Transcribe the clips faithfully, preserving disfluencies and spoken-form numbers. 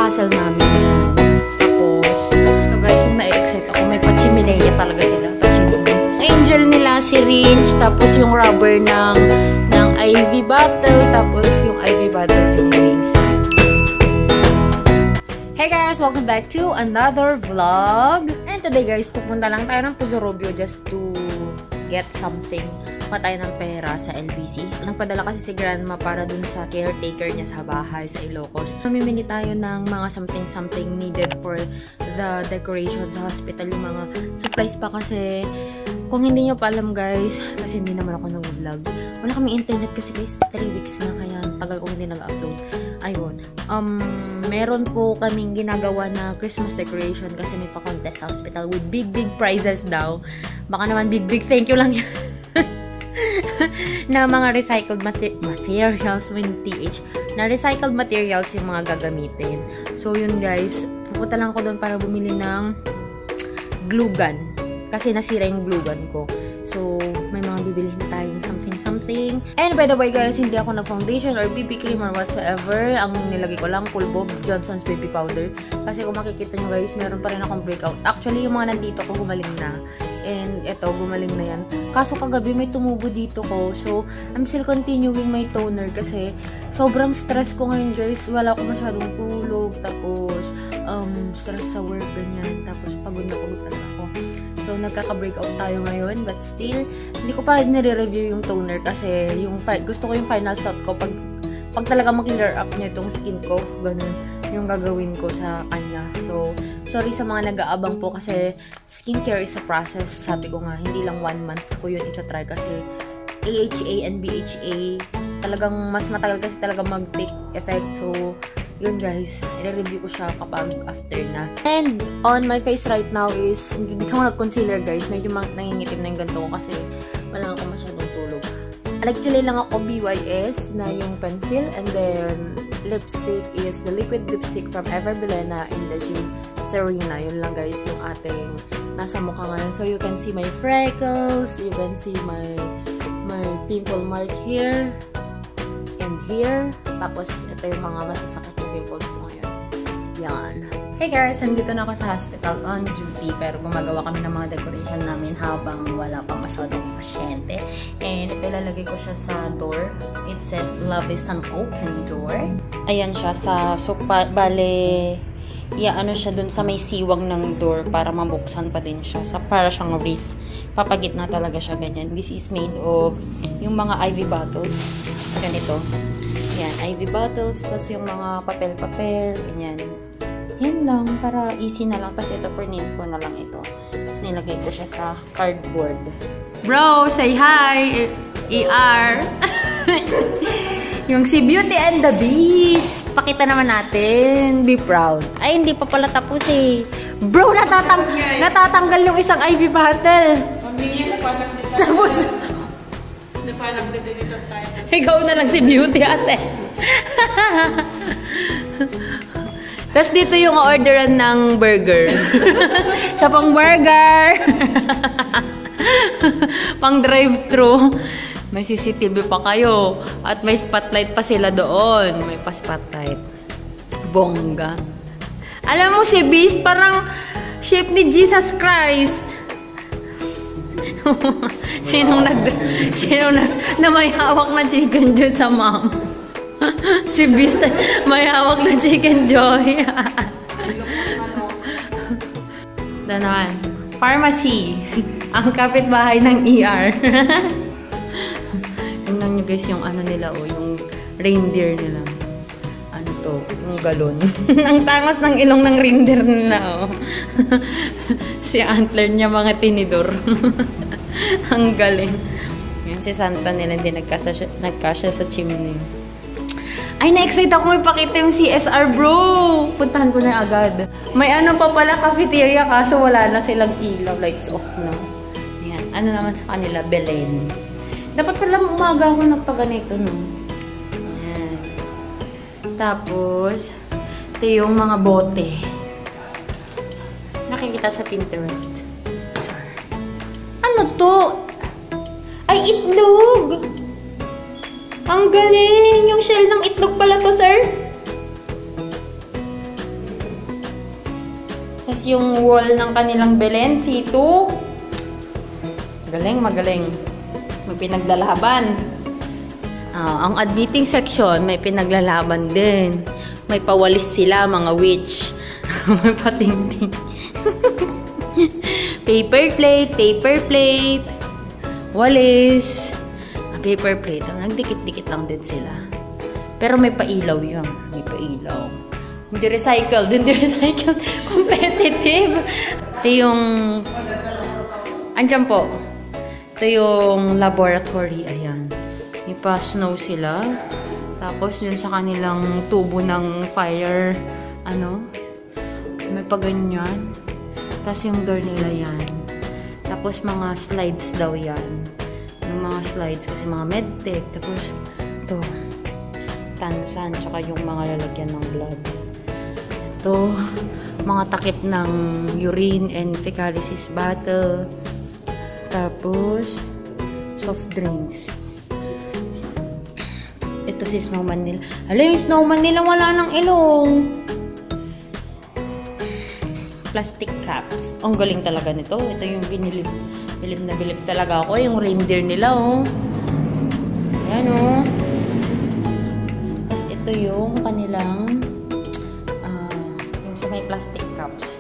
Castle namin yan. Tapos, ito guys, yung na-excite ako. May Pachimileia talaga sila. Pachimile. Angel nila, syringe, tapos yung rubber ng, ng I V bottle, tapos yung I V bottle yung wings. Hey guys! Welcome back to another vlog. And today guys, pupunta lang tayo ng Puzurubio just to get something. Kuha tayo ng pera sa L B C. Nagpadala kasi si grandma para dun sa caretaker niya sa bahay sa Ilocos. Mamimili tayo ng mga something-something needed for the decoration sa hospital. Yung mga supplies pa kasi, kung hindi nyo pa alam guys, kasi hindi naman ako nag-vlog. Wala kami internet kasi guys, three weeks na, kaya tagal ko hindi nag-upload. Ayun. Um, meron po kaming ginagawa na Christmas decoration kasi may pa-contest sa hospital with big, big prizes daw. Baka naman big, big thank you lang yan. Na mga recycled mate- materials, with T H, na recycled materials yung mga gagamitin. So, yun guys, pupunta lang ako doon para bumili ng glue gun. Kasi nasira yung glue gun ko. So, may mga bibilihin tayong something-something. And by the way guys, hindi ako nag-foundation or B B cream or whatsoever. Ang nilagay ko lang, Pulbo, Johnson's baby powder. Kasi kung makikita nyo guys, meron pa rin akong breakout. Actually, yung mga nandito ko, gumaling na. And eto, gumaling na yan. Kaso kagabi may tumubo dito ko. So, I'm still continuing my toner kasi sobrang stress ko ngayon guys. Wala ako masyadong tulog. Tapos, um, stress sa work, ganyan. Tapos pagod na pagod talaga ako. So, nagkaka-breakout tayo ngayon. But still, hindi ko pa nire-review yung toner kasi yung fi- gusto ko yung final thought ko pag pag talaga mag-clear up niya itong skin ko, ganun yung gagawin ko sa kanya. So, sorry sa mga nag-aabang po kasi skincare is a process. Sabi ko nga, hindi lang one month ko yun itatry kasi A H A and B H A, talagang mas matagal kasi talaga mag-take effect. So, yun guys, i-review ko siya kapag after na. And on my face right now is, hindi ako nag-concealer guys. Medyo mang- nangingitim na yung ganito ko kasi wala ako masyadong tulog. Nagkilay lang ako B Y S na yung pencil, and then lipstick is the liquid lipstick from Ever Bilena in the shade Serena. Yun lang guys yung ating nasa mukha ngayon. So you can see my freckles, you can see my my pimple mark here and here. Tapos ito yung mga masasakit na pimples ko ngayon. Yan. Hey guys, nandito na ako sa hospital on duty, pero gumagawa kami ng mga decoration namin habang wala pa masyadong pasyente. And ito, ilalagay ko siya sa door. It says, "Love is an open door." Ayan siya sa, so, pa, bale, iya, ano siya dun sa may siwang ng door para mabuksan pa din siya. Sa, para siyang wreath. Papagitna talaga siya ganyan. This is made of yung mga I V bottles. Ganito. Yan, I V bottles, tas yung mga papel-papel, ganyan. Yan lang, para easy na lang. Tas ito, print ko na lang ito. Tas nilagay ko siya sa cardboard. Bro, say hi! E R. Yung si Beauty and the Beast. Pakita naman natin. Be proud. Ay, hindi pa pala tapos eh. Bro, natatang natatanggal yung isang I V bottle. Pamilya na panak dito. Tapos, Napalag na din ito tayo. Ikaw na lang si Beauty, ate. Tas dito yung orderan ng burger. Sa pang burger. Pang drive-thru. May C C T V pa kayo. At may spotlight pa sila doon. May pa spotlight. Bongga. Alam mo si Beast, parang shape ni Jesus Christ. Sinong nag... Sinong nag... na may hawak na Chicken Joy sa mom? Si Beast, may hawak na Chicken Joy. Ito naman, pharmacy. Ang kapitbahay ng E R. Tingnan nyo guys yung ano nila, oh, yung reindeer nila. Ano to? Yung galon. Ang tangos ng ilong ng reindeer nila, oh. Si antler niya, mga tinidor. Ang galing. Yan, si Santa nila, hindi nagkasya, nagkasya sa chimney. Ay, na-excite ako ipakita yung C S R, bro! Puntahan ko na agad. May ano pa pala, cafeteria, kaso wala na silang ilaw, lights off na. Ayan. Ano naman sa kanila? Belen. Dapat pala umaga ako nagpaganito, no? Ayan. Tapos, ito yung mga bote. Nakikita sa Pinterest. Char. Ano to? Ay, itlog! Ang galing! Yung shell ng itlog pala to, sir. Tapos yung wall ng kanilang Belen, C two. Galing, magaling. May pinaglalaban. Ah, ang admitting section, may pinaglalaban din. May pawalis sila, mga witch. May patingting. Paper plate, paper plate. Walis. Ah, paper plate. Ah, nagdikit-dikit lang din sila. Pero may pailaw yan. May pailaw. Hindi recycled. Hindi recycled. Competitive. Ito yung... Andyan po. Ito yung laboratory. Ayan. May pa-snow sila. Tapos yun sa kanilang tubo ng fire, ano, may paganyan. Tapos yung door nila yan. Tapos mga slides daw yan. Yung mga slides kasi mga medtech. Tapos ito, tansan, tsaka yung mga lalagyan ng blood. Ito, mga takip ng urine and fecalysis bottle. Tapos, soft drinks. Ito si snowman nila. Hala, yung snowman nila, wala ng ilong. Plastic cups. Ang galing talaga nito. Ito yung binilib. Bilib na bilib talaga ako. Yung reindeer nila, oh. Ayan, oh. Tapos ito yung kanilang, ah, yung sa may plastic cups.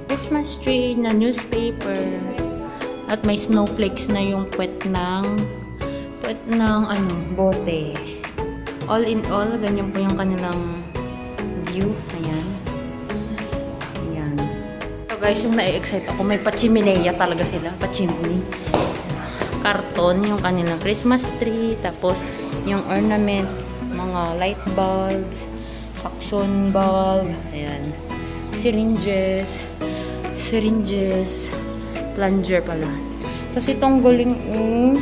Christmas tree na newspaper. At may snowflakes na yung puwet ng, puwet ng, ano, bote. All in all, ganyan po yung kanilang view. Ayan. Ayan. So guys, yung na-excite ako, may pa-chimenea talaga sila. Pa-chimney. Karton, yung kanilang Christmas tree. Tapos, yung ornament, mga light bulbs, suction bulb. Ayan. Syringes. Syringes. Plunger pala. Tapos itong galing, oh.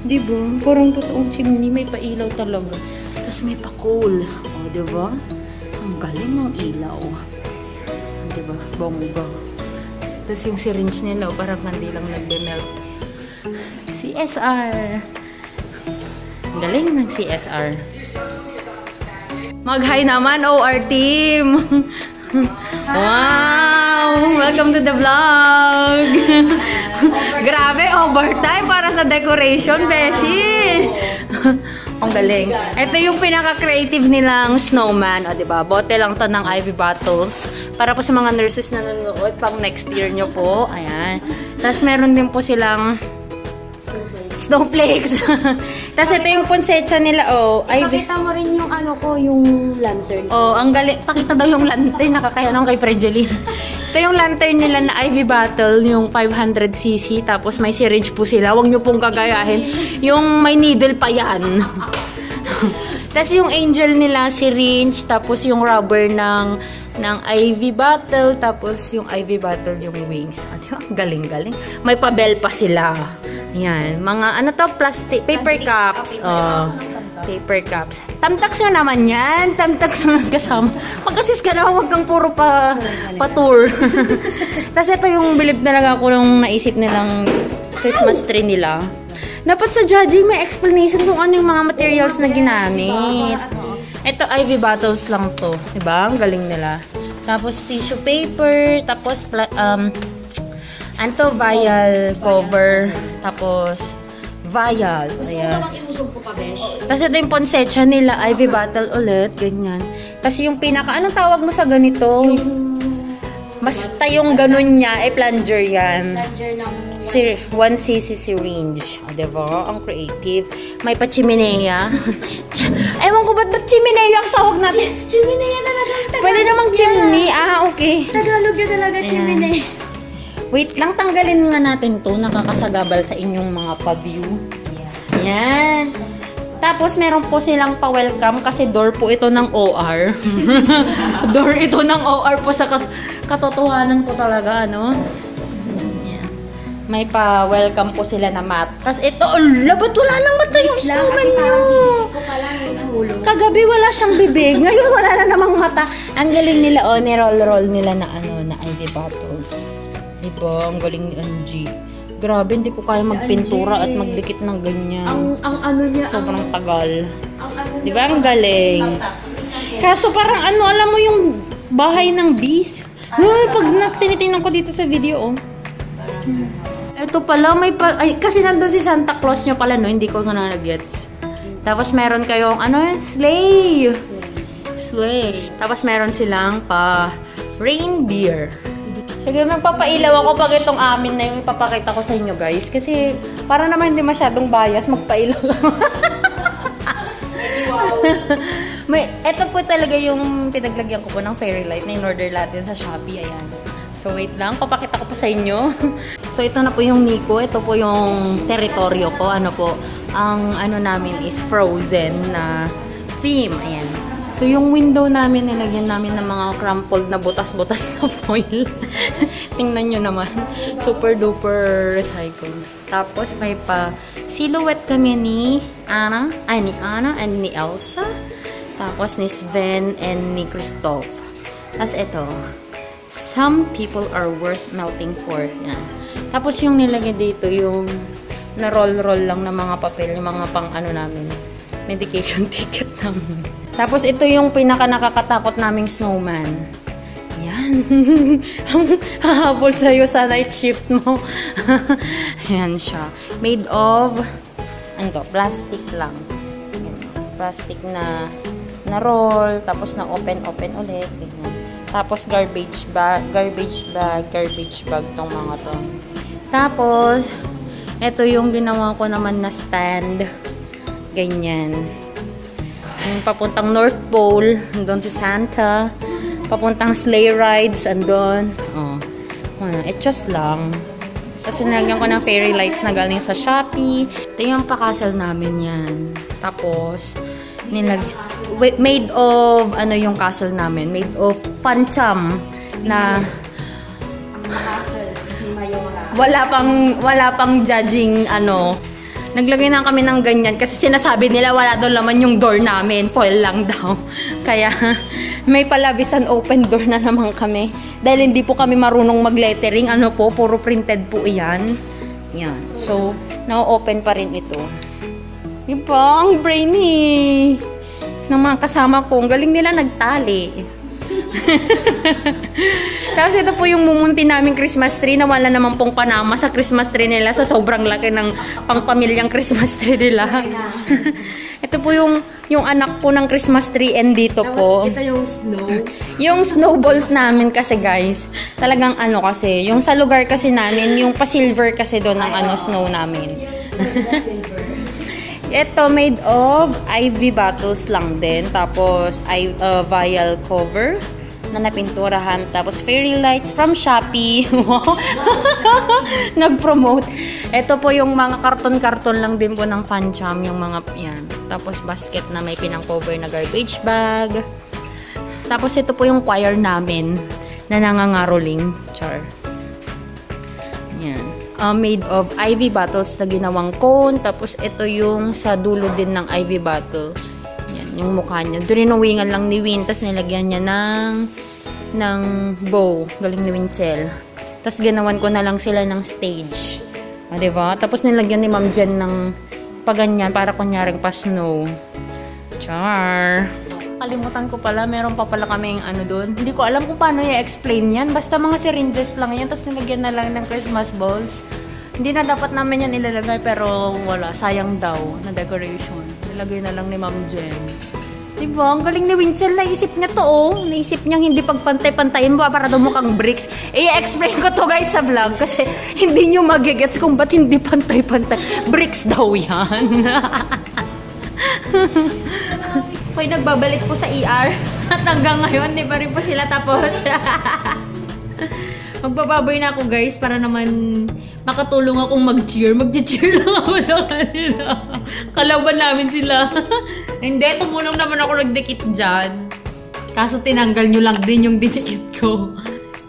Di ba? Parang totoong chimney. May pailaw talaga. Tapos may pa-coal. Oh, di ba? Ang galing ng ilaw. Di ba? Bongga. Tapos yung syringe nila, oh, parang kandilang nagbe-melt. C S R. Ang galing ng C S R. Mag-hi naman, O R team. Wow! Welcome to the vlog. Grabe, overtime para sa decoration, beshi. Ang galing. Ito yung pinaka-creative nilang snowman. O, di ba? Bote lang to ng I V bottles. Para po sa mga nurses na nanonood, pang next year nyo po. Ayan. Tapos meron din po silang snowflakes. Tapos ito yung ponsetsa nila, oh. Ay, Pakita mo rin yung ano ko, yung lantern. Oh, ang galing. Pakita daw yung lantern. Nakakaya naman kay Fregeline. Ito yung lantern nila na I V bottle, yung five hundred C C. Tapos may syringe po sila. Huwag nyo pong gagayahin. Yung may needle pa yan. Tapos yung angel nila, syringe. Tapos yung rubber ng, ng I V bottle. Tapos yung I V bottle, yung wings. Ah, di ba? Ang galing-galing. May pa-bell pa sila. Yan. Mga ano to? Plastic. Paper cups. Oh. Paper cups. Thumbtacks nga naman yan. Thumbtacks nga kasama. Mag-assist ka na. Huwag kang puro pa, pa-tour. Tapos ito yung bilib talaga ako nung naisip nilang Christmas tree nila. Dapat sa Jaji may explanation kung ano yung mga materials na ginamit. Ito, I V bottles lang to. Diba? Ang galing nila. Tapos tissue paper, tapos pla- um, ano to, vial cover, tapos vial. Ayan. Tapos ito yung ponsetsa nila, I V bottle ulit, ganyan. Kasi yung pinaka, anong tawag mo sa ganito? Basta yung ganun niya, eh, plunger yan. Plunger ng Sir, one C C syringe. O, diba? Ang creative. May pa-chimenea. Ewan ko ba't, ba't chimenea ang tawag natin? Chi- chimenea talaga ang Tagalog Pwede namang niya. Chimney. Ah, okay. Tagalog niya talaga, Ayan. Chimenea. Wait lang, tanggalin nga natin to. Nakakasagabal sa inyong mga pa-view. Yan. Tapos meron po silang pa-welcome kasi door po ito ng O R. Door ito ng O R po sa kat- katotohanan po talaga, ano? Yan. May pa-welcome po sila na mat. Tapos ito, ala, ba't wala nang mata yung snowman nyo? Kagabi wala siyang bibig. Ngayon wala na namang mata. Ang galing nila, oh, ni-roll-roll nila na ano, na I V bottles. Diba? Ang galing ni Angie. Grabe, hindi ko kaya magpintura at magdikit ng ganyan. Ang, ang ano niya, Sobrang ang, tagal. Ang ano Di ba? Ang galing. Kaso parang ano, alam mo yung bahay ng bees? Oh, pag na- tinitingnan ko dito sa video, oh. Ito pala, may pa, ay, kasi nandun si Santa Claus niya pala, no? Hindi ko nga na-gets. Tapos meron kayong, ano, sleigh. Sleigh. Tapos meron silang pa reindeer. Sige, magpapailaw ako pag itong amin na yung ipapakita ko sa inyo, guys. Kasi para naman hindi masyadong bias, magpailaw ako. May, eto po talaga yung pinaglagyan ko po ng fairy light na in-order lahat yun sa Shopee. Ayan. So, wait lang. Papakita ko po sa inyo. So, ito na po yung Nico. Ito po yung teritoryo ko. Ano po, ang ano namin is frozen na theme. Ayan. So, yung window namin, nilagyan namin ng mga crumpled na butas-butas na foil. Tingnan nyo naman. Super duper recycled. Tapos, may pa silhouette kami ni Ana, ay, ni Ana and ni Elsa. Tapos, ni Sven and ni Christoph. Tapos, ito. Some people are worth melting for. Yan. Tapos yung nilagay dito, yung na-roll-roll lang ng mga papel, yung mga pang ano namin, medication ticket namin. Tapos ito yung pinaka nakakatakot naming snowman. Yan. Hahabol sa'yo sa night shift mo. Yan siya. Made of, ano to, plastic lang. Yan. Plastic na na-roll, tapos na-open-open ulit. Ganyan. Tapos garbage bag, garbage bag, garbage bag tong mga to. Tapos, eto yung ginawa ko naman na stand. Ganyan. Yung papuntang North Pole, andun si Santa. Papuntang sleigh rides, andun. Oh. Ah, etos lang. Tapos nilagyan ko ng fairy lights na galing sa Shopee. Ito yung pa-castle namin yan. Tapos, nilag-, wi-, made of, ano yung castle namin? Made of pancham na Ang castle ni Mayora. Wala pang, wala pang judging, ano. Naglagay na kami ng ganyan kasi sinasabi nila wala daw laman yung door namin. Foil lang daw. Kaya may palabisan open door na naman kami. Dahil hindi po kami marunong mag-lettering, ano po, puro printed po iyan. Yan. So, na-open pa rin ito. Diba? Ang brainy ng mga kasama ko. Ang galing nila nagtali. Tapos ito po yung mumunti naming Christmas tree. Nawala naman pong panama sa Christmas tree nila sa sobrang laki ng pangpamilyang Christmas tree nila. Ito po yung, yung anak po ng Christmas tree and dito Tapos po. Ito yung snow. Yung snowballs namin kasi, guys, talagang ano kasi, yung sa lugar kasi namin, yung pa-silver kasi doon ang Ay, ano, oo. Snow namin. Yung snow na silver. Ito, made of ivy bottles lang din. Tapos, ay, uh, vial cover na napinturahan. Tapos, fairy lights from Shopee. Wow. Nag-promote. Ito po yung mga karton-karton lang din po ng Pancham, yung mga yan. Tapos, basket na may pinang-cover na garbage bag. Tapos, ito po yung choir namin na nangangaroling. Char. Yan. Ah, made of ivy bottles na ginawang cone. Tapos, ito yung sa dulo din ng ivy bottle. Yan, yung mukha niya. Drinowingan lang ni Win. Tapos, nilagyan niya ng, ng bow. Galing ni Winchell. Tapos, ginawan ko na lang sila ng stage. O, diba? Tapos, nilagyan ni Ma'am Jen ng paganyan para kunyaring pa-snow. Char. Kalimutan ko pala, meron pa pala kaming ano doon. Hindi ko alam kung paano i-explain yan. Basta mga syringes lang yan, tapos nilagyan na lang ng Christmas balls. Hindi na dapat namin yan ilalagay, pero wala. Sayang daw na decoration. Nilagay na lang ni Ma'am Jen. Diba? Ang galing ni Winchell. Naisip niya to, oh. Naisip niyang hindi pagpantay-pantayin mo para daw mukhang bricks. I-explain ko to, guys, sa vlog kasi hindi niyo magigets kung ba't hindi pantay-pantay. Bricks daw yan. Ako'y nagbabalik po sa E R. At hanggang ngayon, di pa rin po sila tapos. Magbababoy na ako, guys, para naman makatulong akong mag-cheer. Mag-cheer lang ako sa kanila. Kalaban namin sila. Hindi, tumulong naman ako nagdikit dyan. Kaso tinanggal nyo lang din yung dinikit ko.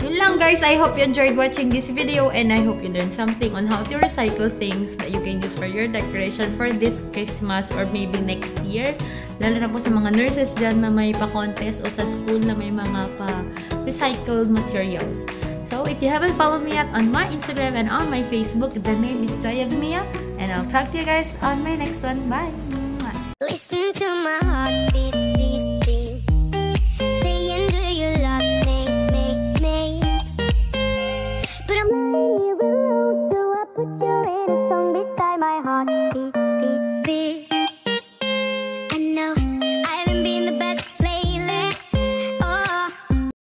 Yun lang, guys. I hope you enjoyed watching this video and I hope you learned something on how to recycle things that you can use for your decoration for this Christmas or maybe next year. Lalo na po sa mga nurses dyan na may pa-contest o sa school na may mga pa-recycled materials. So, if you haven't followed me yet on my Instagram and on my Facebook, the name is Joy of Mia. And I'll talk to you guys on my next one. Bye! Mwah! Listen to my heartbeat.